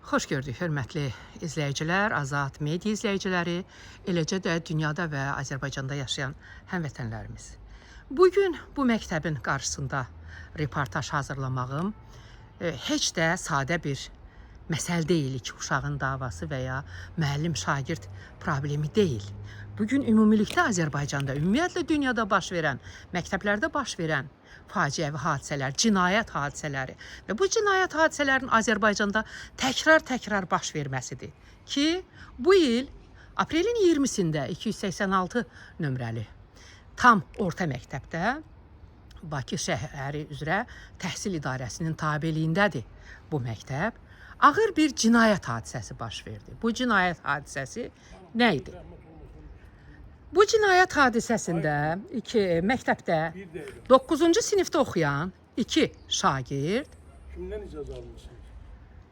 Xoş gördük, hörmətli izləyicilər, Azad Media izləyiciləri, eləcə də dünyada və Azərbaycanda yaşayan həmvətənlərimiz. Bu gün bu məktəbin qarşısında reportaj hazırlamağım heç də sadə bir məsələ deyil, iki uşağın davası və ya müəllim-şagird problemi deyil. Bugün ümumilikdə Azərbaycanda, ümumiyyətlə dünyada baş verən, məktəblərdə baş verən faciəvi hadisələr, cinayət hadisələri və bu cinayət hadisələrinin Azərbaycanda təkrar-təkrar baş verməsidir ki, bu il aprelin 20-sində 286 nömrəli tam orta məktəbdə Bakı şəhəri üzrə təhsil idarəsinin tabeliyindədir bu məktəb. Ağır bir cinayət hadisəsi baş verdi. Bu cinayət hadisəsi nə idi? Bu cinayət hadisəsində iki məktəbdə 9-cu sinifdə oxuyan iki şagird. Kimdən icazə almısınız?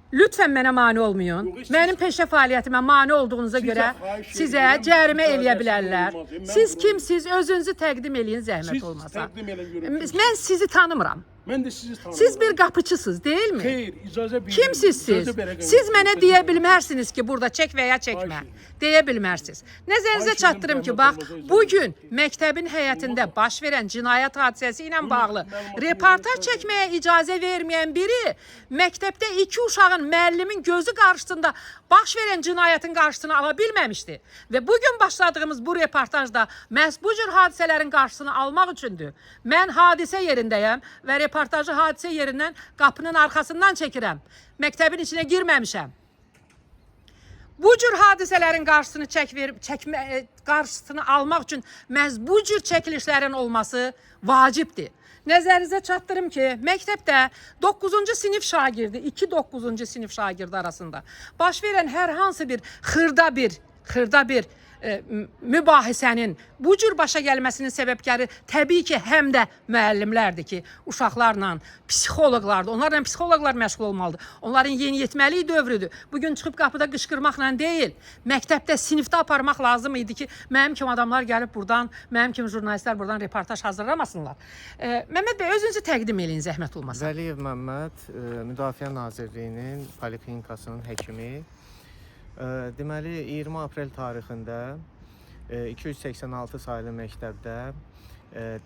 Lütfən mənə mane olmayın. Yox, Mənim peşə fəaliyyətimə mane olduğunuza Sizə görə xahiş sizə edirəm, cərimə icazəsiz eləyə bilərlər. olmaz. Mən Siz bunu- kimsiz? Özünüzü təqdim eləyin zəhmət Siz olmasa. təqdim eləyin görüm. Mən sizi tanımıram. Mən də sizi tanımıram. Siz bir qapıçısınız, deyilmi? Xeyr, icazə verin. Kimsiz siz? İcazə verə- Siz mənə deyə bilmərsiniz ki, burada çək və ya çəkmə. Xahiş edirəm. Deyə bilmərsiniz. Nəzərinizə Xahiş edirəm, çatdırım ki, zəhmət bax, olmasa icazə bu gün məktəbin həyətində baş verən cinayət hadisəsi ilə bağlı məlumat reportaj verin. çəkməyə icazə verməyən biri məktəbdə iki uşağın müəllimin gözü qarşısında baş verən cinayətin qarşısını ala bilməmişdi. Və bu gün başladığımız bu reportaj da məhz bu cür hadisələrin qarşısını almaq üçündür. Mən hadisə yerindəyəm və reportajı hadisə yerindən qapının arxasından çəkirəm. Məktəbin içinə girməmişəm. Bu cür hadisələrin qarşısını qarşısını almaq üçün məhz bu cür çəkilişlərin olması vacibdir. Nəzərinizə çatdırım ki, məktəbdə 9-cu sinif şagirdi, 2 9-cu sinif şagirdi arasında baş verən hər hansı bir xırda bir mübahisənin bu cür başa gəlməsinin səbəbkarı təbii ki, həm də müəllimlərdir ki, uşaqlarla psixoloqlardır. Onlarla psixoloqlar məşğul olmalıdır. Onların yeniyetməlik dövrüdür. Bugün çıxıb qapıda qışqırmaqla deyil, məktəbdə, sinifdə aparmaq lazım idi ki, mənim kimi adamlar gəlib burdan, mənim kimi jurnalistlər burdan reportaj hazırlamasınlar. Məmməd bəy, özünüzü təqdim eləyin zəhmət olmasa. Vəliyev Məmməd, Müdafiə Nazirliyinin poliklinikasının həkimi. Deməli 20 aprel tarixində 286 saylı məktəbdə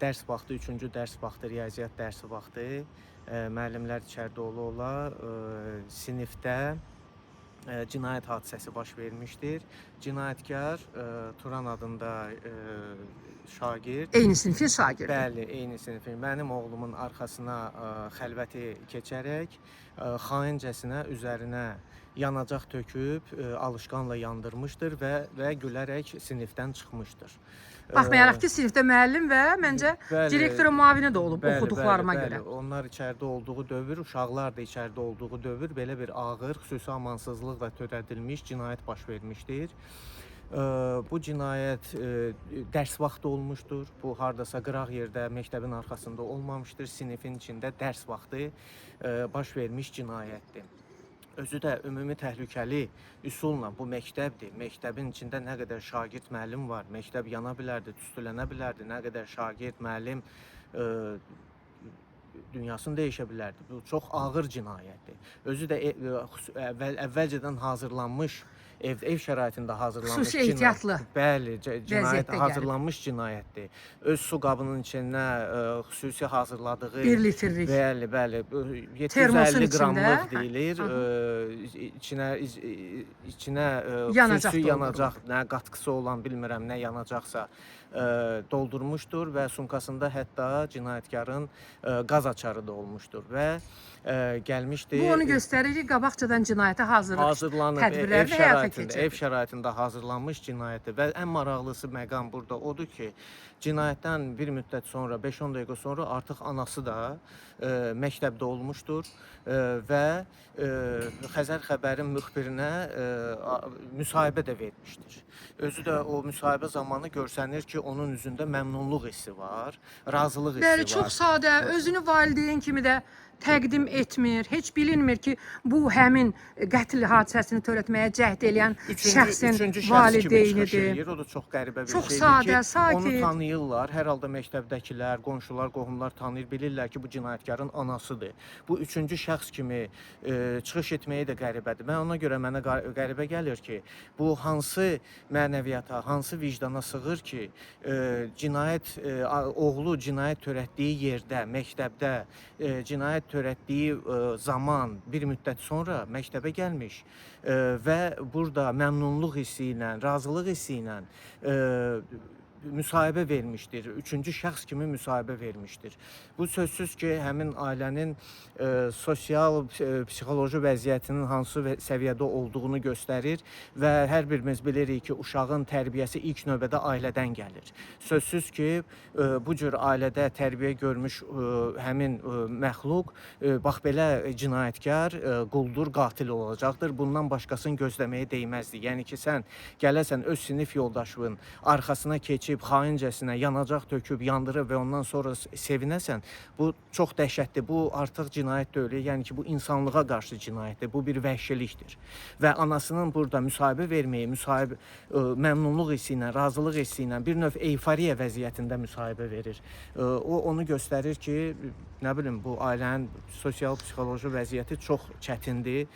dərs vaxtı, 3-cü dərs vaxtı, riyaziyyat dərsi vaxtı müəllimlər içəridə ola-ola sinifdə cinayət hadisəsi baş vermişdir. Cinayətkar Turan adında şagird. Eyni sinifin şagirdi. Bəli, eyni sinifin. Mənim oğlumun arxasına xəlvəti keçərək xaincəsinə üzərinə yanacaq töküb, alışqanla yandırmışdır və gülərək sinifdən çıxmışdır. Baxmayaraq ki, sinifdə müəllim və məncə Bəli. direktorun müavini də olub Bəli, oxuduqlarıma bəli, görə. Bəli. Onlar içəridə olduğu dövr, uşaqlar da içəridə olduğu dövr belə bir ağır, xüsusi amansızlıqla törədilmiş cinayət baş vermişdir. Bu cinayət dərs vaxtı olmuşdur. Bu hardasa qıraq yerdə, məktəbin arxasında olmamışdır. Sinifin içində dərs vaxtı baş vermiş cinayətdir. Özü də ümumi təhlükəli üsulla bu məktəbdir. Məktəbin içində nə qədər şagird, müəllim var. Məktəb yana bilərdi, tüstülənə bilərdi. Nə qədər şagird, müəllim dünyasını dəyişə bilərdi. Bu çox ağır cinayətdir. Özü də əvvəlcədən hazırlanmış ev şəraitində hazırlanmış Xüsusi ehtiyatlı Bəli, cinayət vəziyyətdə gəlib. hazırlanmış cinayətdir. Öz su qabının içinə xüsusi hazırladığı 1 litrlik. Bəli, bəli. Bu Termosun 750 içində. qramlıq deyilir. İçinə Yanacaq xüsusi doldurulub. yanacaq, nə qatqısı olan bilmirəm, nə yanacaqsa doldurmuşdur və sumkasında hətta cinayətkarın qaz açarı da olmuşdur və gəlmişdi. Bu onu göstərir ki, qabaqcadan cinayətə hazırlıq Hazırlanıb tədbirləri ev də həyata şəraitində, keçirilib. ev şəraitində hazırlanmış cinayətdir və ən maraqlısı məqam burada odur ki, cinayətdən bir müddət sonra, 5-10 dəqiqə sonra artıq anası da məktəbdə olmuşdur və Xəzər xəbərin müxbirinə müsahibə də vermişdir. Özü də o müsahibə zamanı görsənir ki, onun üzündə məmnunluq hissi var, razılıq hissi Bəli, var. çox sadə, özünü valideyn kimi də təqdim etmir. Heç bilinmir ki, bu həmin qətl hadisəsini törətməyə cəhd eləyən şəxsin üçüncü şəxs kimi çıxış valideynidir. eləyir. O da çox qəribə bir Çox şeydir sadə, ki, sakit. onu tanıyırlar. Hər halda məktəbdəkilər, qonşular, qohumlar tanıyır, bilirlər ki, bu cinayətkarın anasıdır. Bu üçüncü şəxs kimi çıxış etməyi də qəribədir. Mən ona görə mənə qəribə gəlir ki, bu hansı mənəviyyata, hansı vicdana sığır ki, cinayət oğlu cinayət törətdiyi yerdə, məktəbdə cinayət törətdiyi zaman bir müddət sonra məktəbə gəlmiş və burada məmnunluq hissi ilə, razılıq hissi ilə müsahibə vermişdir. Üçüncü şəxs kimi müsahibə vermişdir. Bu sözsüz ki, həmin ailənin sosial, psixoloji vəziyyətinin hansı səviyyədə olduğunu göstərir və hər birimiz bilirik ki, uşağın tərbiyəsi ilk növbədə ailədən gəlir. Sözsüz ki, bu cür ailədə tərbiyə görmüş həmin məxluq bax belə cinayətkar, quldur, qatil olacaqdır. Bundan başqasını gözləməyə dəyməzdi. Yəni ki, sən gələsən öz sinif yoldaşının arxasına keçib xaincəsinə yanacaq töküb yandırıb və ondan sonra sevinəsən, bu çox dəhşətli. Bu artıq cinayət deyil. Yəni ki, bu insanlığa qarşı cinayətdir. Bu bir vəhşilikdir. Və anasının burada müsahibə verməyi, məmnunluq hissi ilə, razılıq hissi ilə bir növ eyforiya vəziyyətində müsahibə verir. O onu göstərir ki, nə bilim, bu ailənin sosial psixoloji vəziyyəti çox çətindir.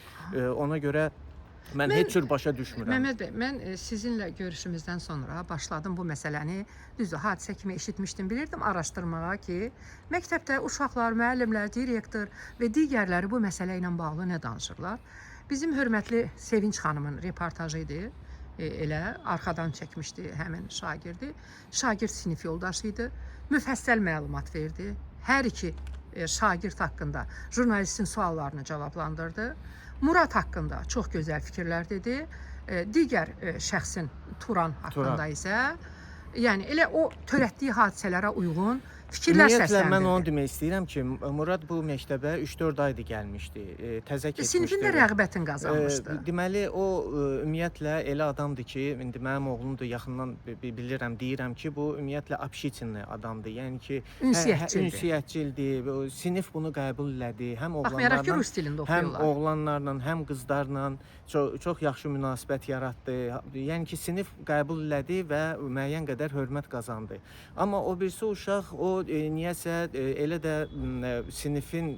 Ona görə mən heç cür başa düşmürəm. Məmməd bəy, mən sizinlə görüşümüzdən sonra başladım bu məsələni. Düzdür, hadisə kimi eşitmişdim, bilirdim araşdırmağa ki, məktəbdə uşaqlar, müəllimlər, direktor və digərləri bu məsələ ilə bağlı nə danışırlar. Bizim hörmətli Sevinç xanımın reportajı idi. Elə arxadan çəkmişdi həmin şagirdi. Şagird sinif yoldaşı idi. Müfəssəl məlumat verdi. Hər iki şagird haqqında jurnalistin suallarını cavablandırdı. Murad haqqında çox gözəl fikirlər dedi. Digər şəxsin Turan haqqında isə, yəni elə o törətdiyi hadisələrə uyğun fikirlər Ümumiyyətlə səsləndirdi. mən onu demək istəyirəm ki, Murad bu məktəbə 3-4 aydır gəlmişdi. Təzə keçmişdi. Sinifində rəğbətini qazanmışdı. Deməli o ümumiyyətlə elə adamdır ki, indi mənim oğlum da yaxından bilirəm, deyirəm ki, bu ümumiyyətlə общительный adamdır. Yəni ki, Ünsiyyətçildir. Ünsiyyətçildir. Sinif bunu qəbul elədi. Həm Baxmayaraq ki, oğlanlarla, rus dilində həm oxuyurlar. oğlanlarla, həm qızlarla çox, çox yaxşı münasibət yaratdı. Yəni ki, sinif qəbul elədi və müəyyən qədər hörmət qazandı. Amma o birisi uşaq o niyəsə elə də sinifin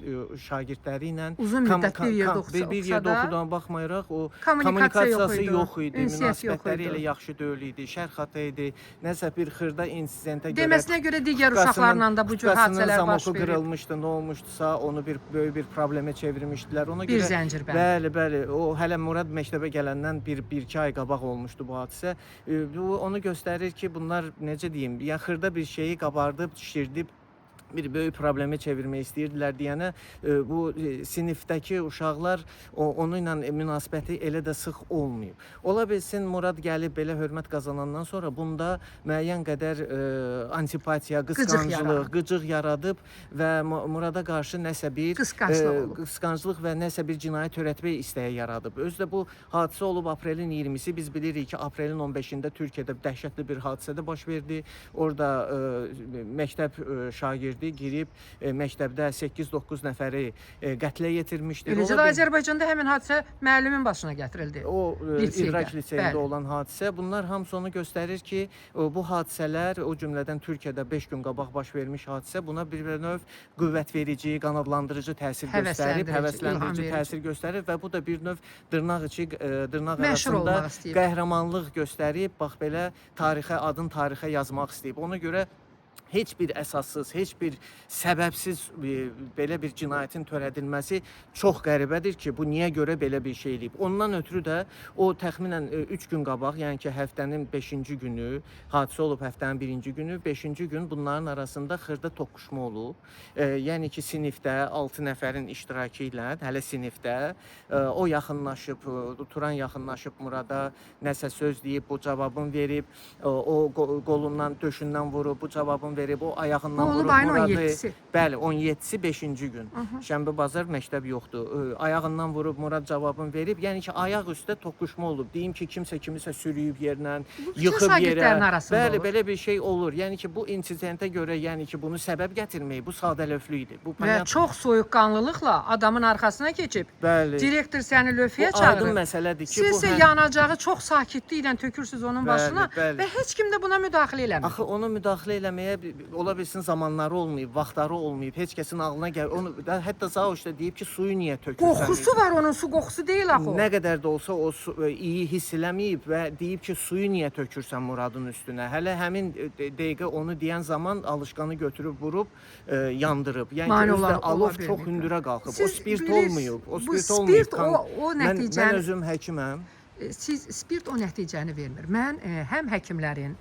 şagirdləri ilə Uzun müddət bir yerdə oxusa, bir yerdə da oxuduğuna baxmayaraq o kommunikasiya yox idi, ünsiyyət yox münasibətləri idi. elə yaxşı deyil idi, şərxata idi. Nəsə bir xırda insidentə görə Deməsinə görə digər uşaqlarla da bu cür hadisələr baş zamoku verib. qırılmışdı, nə olmuşdusa onu bir böyük bir problemə çevirmişdilər. Ona Bir görə zəncir bəndi. Bəli, bəli. O hələ Murad məktəbə gələndən bir iki ay qabaq olmuşdu bu hadisə. Bu onu göstərir ki, bunlar necə deyim, ya xırda bir şeyi qabardıb, şişirdib bir böyük problemə çevirmək istəyirdilər deyənə bu sinifdəki uşaqlar onunla münasibəti elə də sıx olmayıb. Ola bilsin Murad gəlib belə hörmət qazanandan sonra bunda müəyyən qədər antipatiya, qısqanclıq, qıcıq yaradıb və Murada qarşı nəsə bir Qısqanclıq olub. Qısqanclıq və nəsə bir cinayət törətmək istəyi yaradıb. Özü də bu hadisə olub aprelin 20-si. Biz bilirik ki, aprelin 15-də Türkiyədə dəhşətli bir hadisə də baş verdi. Orada məktəb şagirdi girib məktəbdə 8-9 nəfəri qətlə yetirmişdir. Eləcə də Azərbaycanda həmin hadisə müəllimin başına gətirildi. O Liseydə, İdrak liseyində bəli. olan hadisə, bunlar hamısı onu göstərir ki, bu hadisələr, o cümlədən Türkiyədə 5 gün qabaq baş vermiş hadisə buna bir növ qüvvət verici, qanadlandırıcı təsir göstərib, həvəsləndirici təsir göstərir və bu da bir növ dırnaq içi, dırnaq arasında qəhrəmanlıq göstərib, bax belə tarixə, adın tarixə yazmaq istəyib. Ona görə heç bir əsassız, heç bir səbəbsiz belə bir cinayətin törədilməsi çox qəribədir ki, bu niyə görə belə bir şey eləyib. Ondan ötürü də o təxminən 3 gün qabaq, yəni ki, həftənin 5-ci günü, hadisə olub həftənin 1-ci günü, 5-ci gün bunların arasında xırda toqquşma olub. Yəni ki, sinifdə 6 nəfərin iştirakı ilə, hələ sinifdə o yaxınlaşıb, Turan yaxınlaşıb Murada nəsə söz deyib, bu cavabını verib, o qolundan, döşündən vurub, bu cavabını verib, o ayağından Bu olub vurub ayın Muradı. 17-si. Bəli, 17-si 5-ci gün. Şənbə bazar məktəb yoxdur. Ayağından vurub Murad cavabını verib. Yəni ki, ayaq üstə toqquşma olub. Deyim ki, kimsə kimisə sürüyüb yerlə, Bu bütün yıxıb yerə. şagirdlərin arasında Bəli, olur. belə bir şey olur. Yəni ki, bu insidentə görə, yəni ki, bunu səbəb gətirmək, bu sadəlövhlük idi. Bu Və çox soyuqqanlılıqla adamın arxasına keçib Bəli. direktor səni lövhəyə Bu aydın çağırır. məsələdir ki, Siz bu isə həm- yanacağı çox sakitliklə tökürsüz onun Bəli, başına bəli. və heç kim də buna müdaxilə eləmir. Axı ona müdaxilə eləməyə ola bilsin zamanları olmayıb, vaxtları olmayıb, heç kəsin ağlına gəl. Onu da, hətta Zauş da deyib ki, suyu niyə tökürsən? Qoxusu var onun, su qoxusu deyil axı o. Nə qədər də olsa o su, iyi hiss eləməyib və deyib ki, suyu niyə tökürsən Muradın üstünə? Hələ həmin dəqiqə onu deyən zaman alışqanı götürüb vurub yandırıb. Yəni Mane ki, özü də ola- ola alov çox bilməyiblər. hündürə qalxıb. Siz O spirt bilirsiniz, olmayıb. O bu spirt olmayıb. spirt o nəticəni- Mən özüm həkiməm. Siz spirt o nəticəni vermir. Mən həm həkimlərin,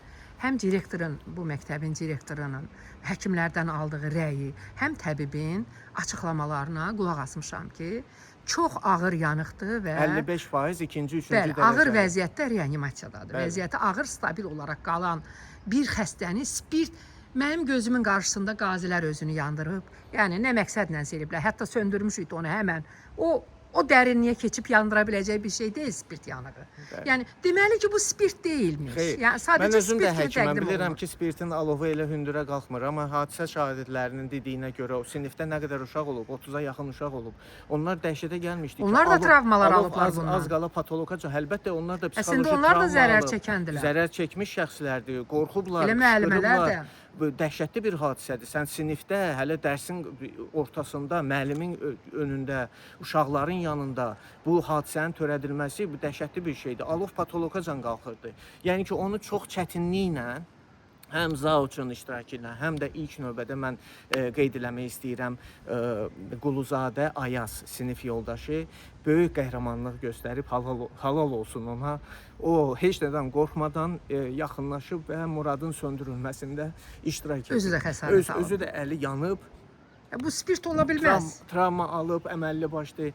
həm direktorun, bu məktəbin direktorunun həkimlərdən aldığı rəyi, həm təbibin açıqlamalarına qulaq asmışam ki, çox ağır yanıqdır və 55% ikinci, üçüncü Bəli, dərəcəli. ağır vəziyyətdə reanimasiyadadır. Bəli. Vəziyyəti ağır, stabil olaraq qalan bir xəstəni spirt mənim gözümün qarşısında qazilər özünü yandırıb. Yəni nə məqsədlə eliblər? Hətta söndürmüşük də onu həmən. O dərinliyə keçib yandıra biləcəyi bir şey deyil spirt yanığı. Yəni deməli ki, bu spirt deyilmiş. Xeyr. Yəni sadəcə Mən özüm də spirt kimi həkiməm, təqdim bilirəm olunur. ki, spirtin alovu elə hündürə qalxmır, amma hadisə şahidlərinin dediyinə görə o sinifdə nə qədər uşaq olub, 30-a yaxın uşaq olub. Onlar dəhşətə gəlmişdi ki, Onlar da travmalar alov alıblar az, bundan. Az qala patoloqa, əlbəttə onlar da psixoloji Əslində onlar da travma zərər alıb. çəkəndilər. Zərər çəkmiş şəxslərdir, qorxublar, Elə müəllimələr qışqırıblar. də. Bu dəhşətli bir hadisədir. Sən sinifdə hələ dərsin ortasında, müəllimin önündə, uşaqların yanında bu hadisənin törədilməsi bu dəhşətli bir şeydir. Alov patoloqacan qalxırdı. Yəni ki, onu çox çətinliklə həm Zauçun iştirakı ilə, həm də ilk növbədə mən qeyd eləmək istəyirəm, Quluzadə Ayaz sinif yoldaşı böyük qəhrəmanlıq göstərib halal olsun ona. O heç nədən qorxmadan yaxınlaşıb və Muradın söndürülməsində iştirak edib. Özü də xəsarət alıb. Özü də əli yanıb. Ya bu spirt ola bilməz. Travma alıb, əməlli başlı.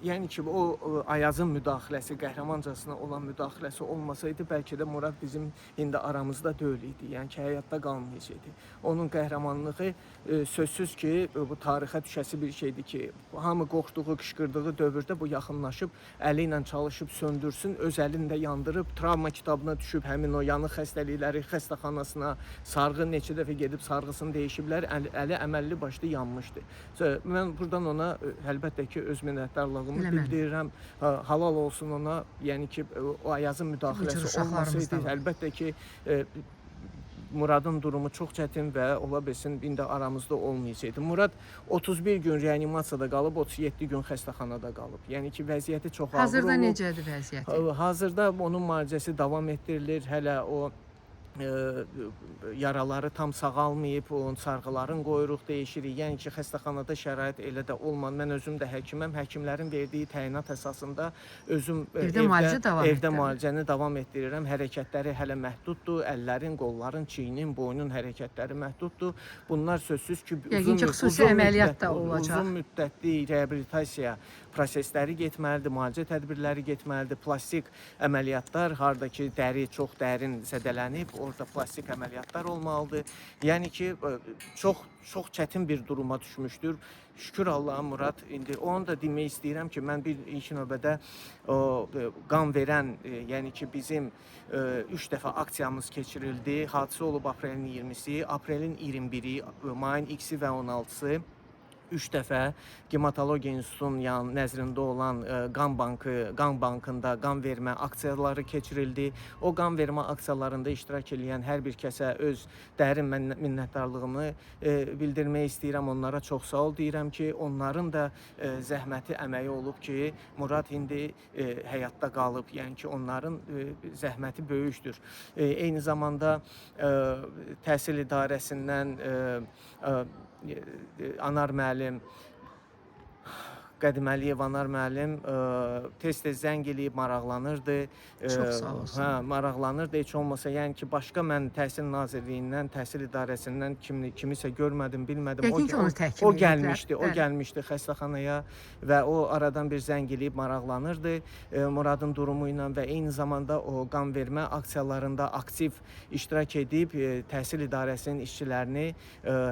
Yəni ki, o Ayazın müdaxiləsi, qəhrəmancasına olan müdaxiləsi olmasaydı, bəlkə də Murad bizim indi aramızda deyil idi. Yəni ki, həyatda qalmayacaqdı. Onun qəhrəmanlığı sözsüz ki, bu tarixə düşəsi bir şeydir ki, hamı qorxduğu, qışqırdığı dövrdə bu yaxınlaşıb əli ilə çalışıb söndürsün, öz əlini də yandırıb, travma kitabına düşüb həmin o yanıq xəstəlikləri xəstəxanasına sarğı neçə dəfə gedib sarğısını dəyişiblər, əli əməlli başlı yanmışdı. Mən buradan ona əlbəttə ki, öz minnətdarlığımı Elə mən. bildirirəm. Halal olsun ona. Yəni ki, o Ayazın müdaxiləsi uşaqlarımız olmasaydı, da var. əlbəttə ki, Muradın durumu çox çətin və ola bilsin indi aramızda olmayacaqdı. Murad 31 gün reanimasiyada qalıb, 37 gün xəstəxanada qalıb. Yəni ki, vəziyyəti çox ağır Hazırda olub. necədir vəziyyəti? Hazırda onun müalicəsi davam etdirilir. Hələ o yaraları tam sağalmayıb, onun sarğılarını qoyuruq, dəyişirik. Yəni ki, xəstəxanada şərait elə də olmadı. Mən özüm də həkiməm. Həkimlərin verdiyi təyinat əsasında özüm Evdə müalicə davam evdə etdirilir. müalicəni davam etdirirəm. Hərəkətləri hələ məhduddur. Əllərin, qolların, çiynin, boynun hərəkətləri məhduddur. Bunlar sözsüz ki, Yəqin ki, xüsusi əməliyyat da olacaq. Uzun müddətli reabilitasiya prosesləri getməlidir, müalicə tədbirləri getməlidir, plastik əməliyyatlar, harda ki dəri çox dərin zədələnib, orada plastik əməliyyatlar olmalıdır. Yəni ki, çox çox çətin bir duruma düşmüşdür. Şükür Allaha Murad indi onu da demək istəyirəm ki, mən bir ilk növbədə o qan verən, yəni ki, bizim 3 dəfə aksiyamız keçirildi. Hadisə olub aprelin 20-si, aprelin 21-i, mayın 2-si və 16-sı. 3 dəfə Hematologiya İnstitutunun nəzrində olan qan bankında qan vermə aksiyaları keçirildi. O qan vermə aksiyalarında iştirak edən hər bir kəsə öz dərin minnətdarlığımı bildirmək istəyirəm. Onlara çox sağ ol deyirəm ki, onların da zəhməti, əməyi olub ki, Murad indi həyatda qalıb. Yəni ki, onların zəhməti böyükdür. Eyni zamanda təhsil idarəsindən Anar müəllim, Qədiməliyev Anar müəllim tez-tez zəng eləyib maraqlanırdı. Çox sağ olsun. Hə, maraqlanırdı heç olmasa, yəni ki, başqa mən Təhsil Nazirliyindən, Təhsil İdarəsindən kimisə görmədim, bilmədim. Yəqin ki, onu təhkim o eləyiblər. gəlmişdi, o Bəli. gəlmişdi xəstəxanaya və o aradan bir zəng eləyib maraqlanırdı Muradın durumu ilə və eyni zamanda o qan vermə aksiyalarında aktiv iştirak edib Təhsil İdarəsinin işçilərini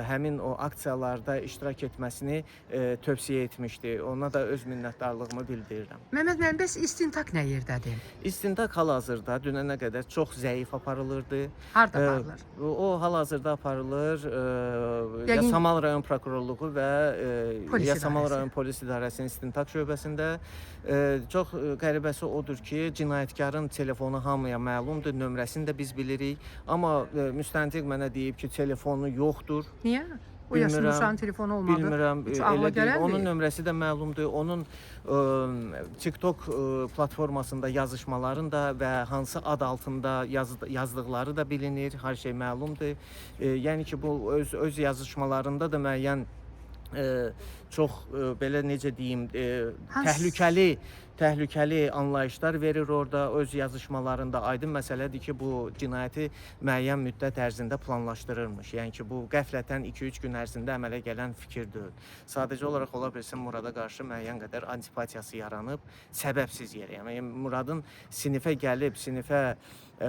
həmin o aksiyalarda iştirak etməsini tövsiyə etmişdi. Ona da öz minnətdarlığımı bildirirəm. Məmməd müəllim, bəs istintaq nə yerdədir? İstintaq hal-hazırda dünənə qədər çox zəif aparılırdı. Harda aparılır? O hal-hazırda aparılır Yəqin- Yasamal rayon prokurorluğu və Polis Yasamal idarəsi. rayon polis idarəsinin istintaq şöbəsində. Çox qəribəsi odur ki, cinayətkarın telefonu hamıya məlumdur, nömrəsini də biz bilirik. Amma müstəntiq mənə deyib ki, telefonu yoxdur. Niyə? O yaşında Bilmirəm. uşağın telefonu olmadı. Bilmirəm, Heç ağla elə deyil. gələn Onun deyil. nömrəsi də məlumdur. Onun TikTok platformasında yazışmaların da və hansı ad altında yazdıqları da bilinir. Hər şey məlumdur. Yəni ki, bu öz yazışmalarında da müəyyən çox belə necə deyim, təhlükəli anlayışlar verir orada öz yazışmalarında. Aydın məsələdir ki, bu cinayəti müəyyən müddət ərzində planlaşdırırmış. Yəni ki, bu qəflətən 2-3 gün ərzində əmələ gələn fikir deyil. Sadəcə olaraq ola bilsin Murada qarşı müəyyən qədər antipatiyası yaranıb səbəbsiz yerə. Yəni Muradın sinifə gəlib,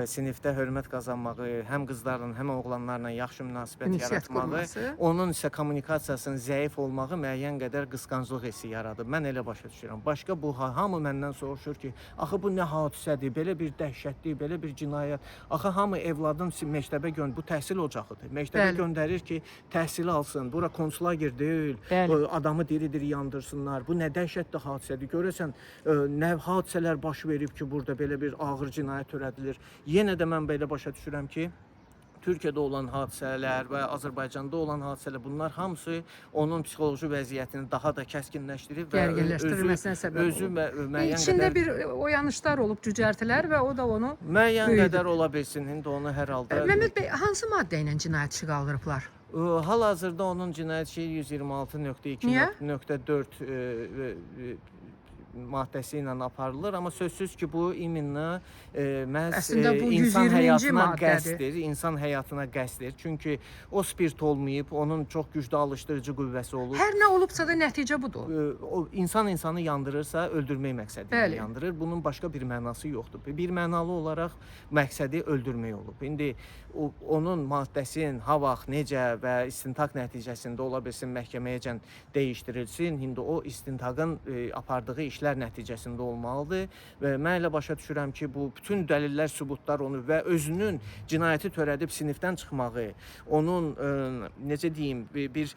sinifdə hörmət qazanmağı, həm qızlarla, həm oğlanlarla yaxşı münasibət Ünsiyyət yaratmağı, qurması. onun isə kommunikasiyasının zəif olmağı müəyyən qədər qısqanclıq hissi yaradıb. Mən elə başa düşürəm. Başqa bu hamı məndən soruşur ki, axı bu nə hadisədir, belə bir dəhşətli, belə bir cinayət. Axı hamı evladın məktəbə bu təhsil ocağıdır. Məktəbə Bəli. göndərir ki, təhsil alsın. Bura konslager deyil. Bəli. Adamı diri-diri yandırsınlar. Bu nə dəhşətli hadisədir. Görəsən nə hadisələr baş verib ki, burada belə bir ağır cinayət törədilir. Yenə də mən belə başa düşürəm ki, Türkiyədə olan hadisələr və Azərbaycanda olan hadisələr, bunlar hamısı onun psixoloji vəziyyətini daha da kəskinləşdirib və Gərginləşdirilməsinə səbəb özü olub. müəyyən İçində qədər bir oyanışlar olub, cücərtilər və o da onu müəyyən böyüdüb. qədər ola bilsin. İndi onu hər halda Məmməd bəy, hansı maddə ilə cinayət işi qaldırıblar? Hal-hazırda onun cinayət işi 126.2.4 maddəsi ilə aparılır, amma sözsüz ki, bu iminlə məhz Əslində bu insan 120-ci həyatına maddədir. qəsddir, insan həyatına qəsddir. Çünki o spirt olmayıb, onun çox güclü alışdırıcı qüvvəsi olub. Hər nə olubsa da nəticə budur. O insan insanı yandırırsa, öldürmək məqsədi ilə Bəli. yandırır. Bunun başqa bir mənası yoxdur. Bir mənalı olaraq məqsədi öldürmək olub. İndi onun maddəsinin ha vaxt, necə və istintaq nəticəsində ola bilsin məhkəməyəcən dəyişdirilsin. İndi o istintaqın apardığı işlər nəticəsində olmalıdır və mən elə başa düşürəm ki, bu bütün dəlillər, sübutlar onu və özünün cinayəti törədib sinifdən çıxmağı, onun necə deyim, bir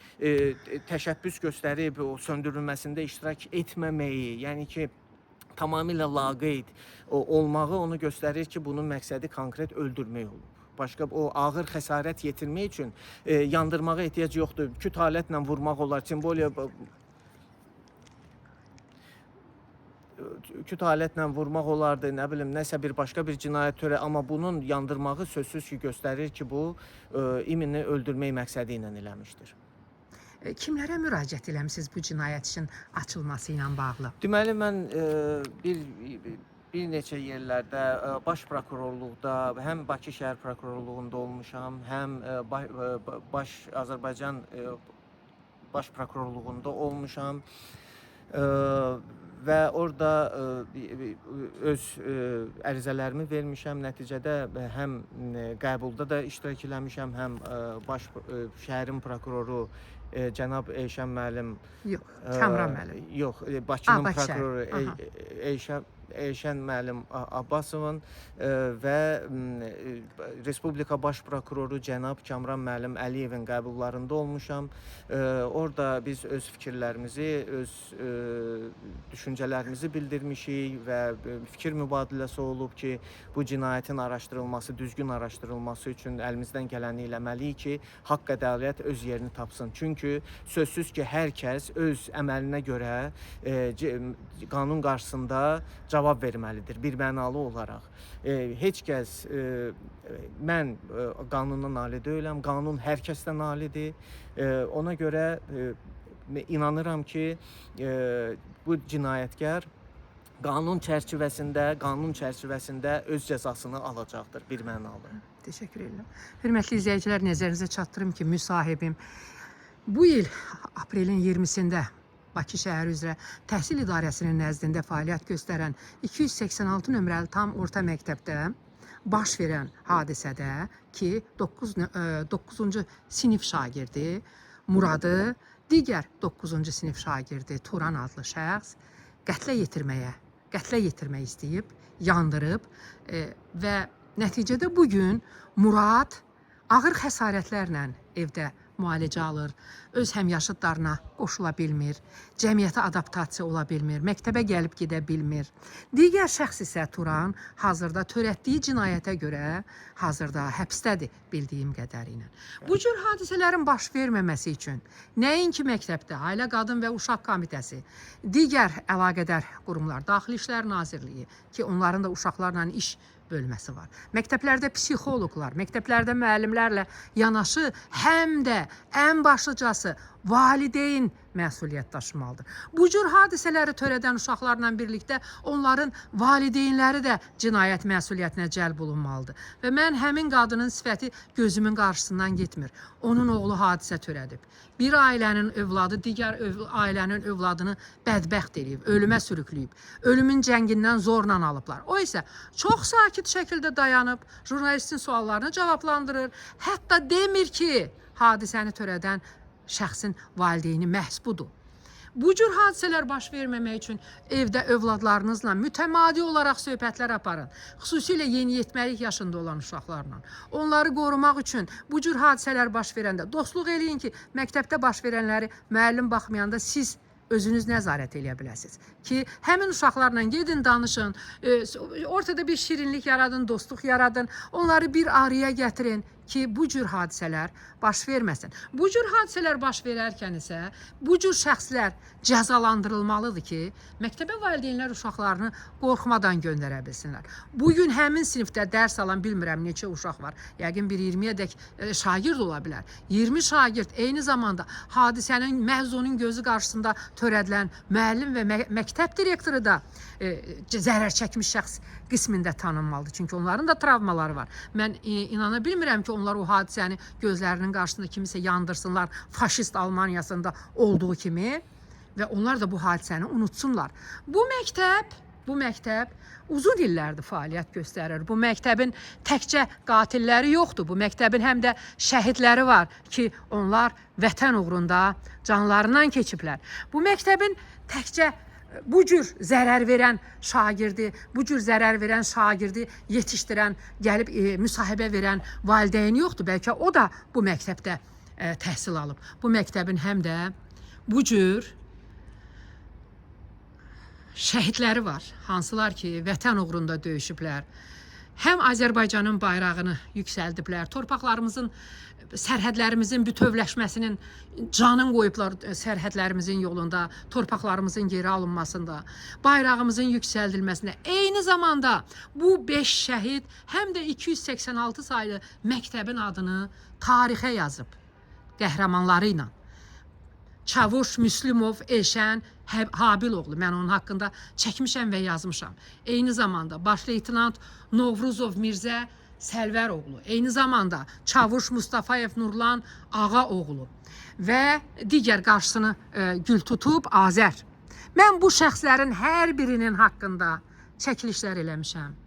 təşəbbüs göstərib o söndürülməsində iştirak etməməyi, yəni ki, tamamilə laqeyd olmağı onu göstərir ki, bunun məqsədi konkret öldürmək olub. Başqa o ağır xəsarət yetirmək üçün yandırmağa ehtiyac yoxdur. Küt alətlə vurmaq olar. Simvoliya küt alətlə vurmaq olardı, nə bilim, nəsə bir başqa bir cinayət törə, amma bunun yandırmağı sözsüz ki, göstərir ki, bu imini öldürmək məqsədi ilə eləmişdir. Kimlərə müraciət eləmisiniz bu cinayət işin açılması ilə bağlı? Deməli mən bir neçə yerlərdə baş prokurorluqda, həm Bakı şəhər prokurorluğunda olmuşam, həm baş Azərbaycan baş prokurorluğunda olmuşam. Və orada öz ərizələrimi vermişəm. Nəticədə həm qəbulda da iştirak eləmişəm, həm baş şəhərin prokuroru cənab Elşən müəllim. Yox, Kamran müəllim. Yox, Bakının Bakı şəhər. prokuroru Elşən müəllim Abbasovun və Respublika Baş prokuroru cənab Kamran müəllim Əliyevin qəbullarında olmuşam. Orada biz öz fikirlərimizi, öz düşüncələrimizi bildirmişik və fikir mübadiləsi olub ki, bu cinayətin araşdırılması, düzgün araşdırılması üçün əlimizdən gələni eləməliyik ki, haqq ədalət öz yerini tapsın. Çünki sözsüz ki, hər kəs öz əməlinə görə qanun qarşısında cavab verməlidir bir mənalı olaraq. Heç kəs mən qanundan ali deyiləm, qanun hər kəsdən alidir. Ona görə İnanıram ki, bu cinayətkar qanun çərçivəsində öz cəzasını alacaqdır bir mənalı. Təşəkkür edirəm. Hörmətli izləyicilər, nəzərinizə çatdırım ki, müsahibim bu il aprelin 20-sində Bakı şəhəri üzrə Təhsil İdarəsinin nəzdində fəaliyyət göstərən 286 nömrəli tam orta məktəbdə baş verən hadisədə ki, 9-cu sinif şagirdi Muradı, digər 9-cu sinif şagirdi Turan adlı şəxs qətlə yetirmək istəyib, yandırıb və nəticədə bu gün Murad ağır xəsarətlərlə evdə müalicə alır, öz həmyaşıdlarına qoşula bilmir, cəmiyyətə adaptasiya ola bilmir, məktəbə gəlib gedə bilmir. Digər şəxs isə Turan hazırda törətdiyi cinayətə görə hazırda həbsdədir bildiyim qədərilə. Bu cür hadisələrin baş verməməsi üçün nəinki məktəbdə, Ailə, Qadın və Uşaq Komitəsi, digər əlaqədar qurumlar, Daxili İşlər Nazirliyi ki, onların da uşaqlarla iş bölməsi var. Məktəblərdə psixoloqlar, məktəblərdə müəllimlərlə yanaşı həm də ən başlıcası valideyn məsuliyyət daşımalıdır. Bu cür hadisələri törədən uşaqlarla birlikdə onların valideynləri də cinayət məsuliyyətinə cəlb olunmalıdır. Və mən həmin qadının sifəti gözümün qarşısından getmir. Onun oğlu hadisə törədib. Bir ailənin övladı digər ailənin övladını bədbəxt eləyib, ölümə sürükləyib. Ölümün cəngindən zorla alıblar. O isə çox sakit şəkildə dayanıb, jurnalistin suallarını cavablandırır. Hətta demir ki, hadisəni törədən şəxsin valideyni məhz budur. Bu cür hadisələr baş verməmək üçün evdə övladlarınızla mütəmadi olaraq söhbətlər aparın. Xüsusilə yeniyetməlik yaşında olan uşaqlarla. Onları qorumaq üçün bu cür hadisələr baş verəndə dostluq eləyin ki, məktəbdə baş verənləri müəllim baxmayanda siz özünüz nəzarət eləyə biləsiniz. Ki, həmin uşaqlarla gedin, danışın, ortada bir şirinlik yaradın, dostluq yaradın, onları bir araya gətirin ki, bu cür hadisələr baş verməsin. Bu cür hadisələr baş verərkən isə bu cür şəxslər cəzalandırılmalıdır ki, məktəbə valideynlər uşaqlarını qorxmadan göndərə bilsinlər. Bu gün həmin sinifdə dərs alan bilmirəm neçə uşaq var. Yəqin bir 20-yədək şagird ola bilər. 20 şagird eyni zamanda hadisənin məhz onun gözü qarşısında törədilən müəllim və məktəb direktoru da zərər çəkmiş şəxs qismində tanınmalıdır. Çünki onların da travmaları var. Mən inana bilmirəm ki, onlar o hadisəni gözlərinin qarşısında kimisə yandırsınlar, faşist Almaniyasında olduğu kimi və onlar da bu hadisəni unutsunlar. Bu məktəb uzun illərdir fəaliyyət göstərir. Bu məktəbin təkcə qatilləri yoxdur. Bu məktəbin həm də şəhidləri var ki, onlar vətən uğrunda canlarından keçiblər. Bu məktəbin təkcə bu cür zərər verən şagirdi, yetişdirən, gəlib müsahibə verən valideyni yoxdur. Bəlkə o da bu məktəbdə təhsil alıb. Bu məktəbin həm də bu cür şəhidləri var, hansılar ki, vətən uğrunda döyüşüblər. Həm Azərbaycanın bayrağını yüksəldiblər, torpaqlarımızın, sərhədlərimizin bütövləşməsinin canın qoyublar sərhədlərimizin yolunda, torpaqlarımızın geri alınmasında, bayrağımızın yüksəldilməsində. Eyni zamanda bu 5 şəhid həm də 286 saylı məktəbin adını tarixə yazıb qəhrəmanları ilə. Çavuş Müslümov Elşən Habiloğlu, mən onun haqqında çəkmişəm və yazmışam. Eyni zamanda baş leytenant Novruzov Mirzə Səlvəroğlu, eyni zamanda Çavuş Mustafayev Nurlan Ağaoğlu və digər qarşısını gül tutub Azər. Mən bu şəxslərin hər birinin haqqında çəkilişlər eləmişəm.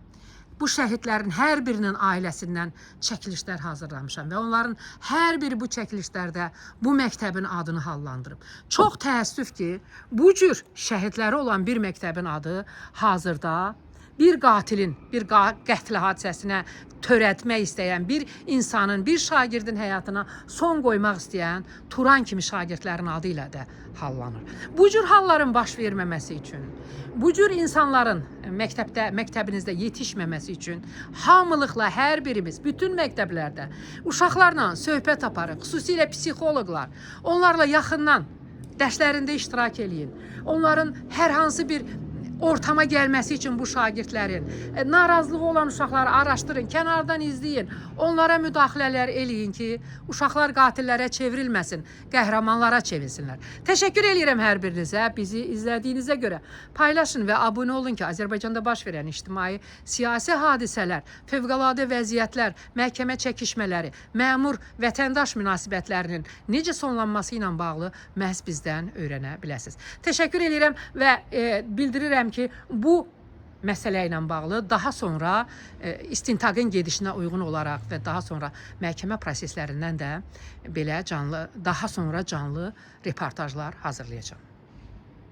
Bu şəhidlərin hər birinin ailəsindən çəkilişlər hazırlamışam və onların hər biri bu çəkilişlərdə bu məktəbin adını hallandırıb. Çox təəssüf ki, bu cür şəhidləri olan bir məktəbin adı hazırda bir qatilin, bir qətl hadisəsinə törətmək istəyən bir insanın, bir şagirdin həyatına son qoymaq istəyən Turan kimi şagirdlərin adı ilə də hallanır. Bu cür halların baş verməməsi üçün, bu cür insanların məktəbinizdə yetişməməsi üçün hamılıqla hər birimiz bütün məktəblərdə uşaqlarla söhbət aparın, xüsusilə psixoloqlar, onlarla yaxından dərslərində iştirak eləyin. Onların hər hansı bir ortama gəlməsi üçün bu şagirdlərin narazılığı olan uşaqları araşdırın, kənardan izləyin, onlara müdaxilələr eləyin ki, uşaqlar qatillərə çevrilməsin, qəhrəmanlara çevrilsinlər. Təşəkkür eləyirəm hər birinizə bizi izlədiyinizə görə. Paylaşın və abunə olun ki, Azərbaycanda baş verən ictimai, siyasi hadisələr, fövqəladə vəziyyətlər, məhkəmə çəkişmələri, məmur vətəndaş münasibətlərinin necə sonlanması ilə bağlı məhz bizdən öyrənə biləsiniz. Təşəkkür eləyirəm və bildirirəm ki, bu məsələ ilə bağlı daha sonra istintaqın gedişinə uyğun olaraq və daha sonra məhkəmə proseslərindən də belə canlı, daha sonra canlı reportajlar hazırlayacağam.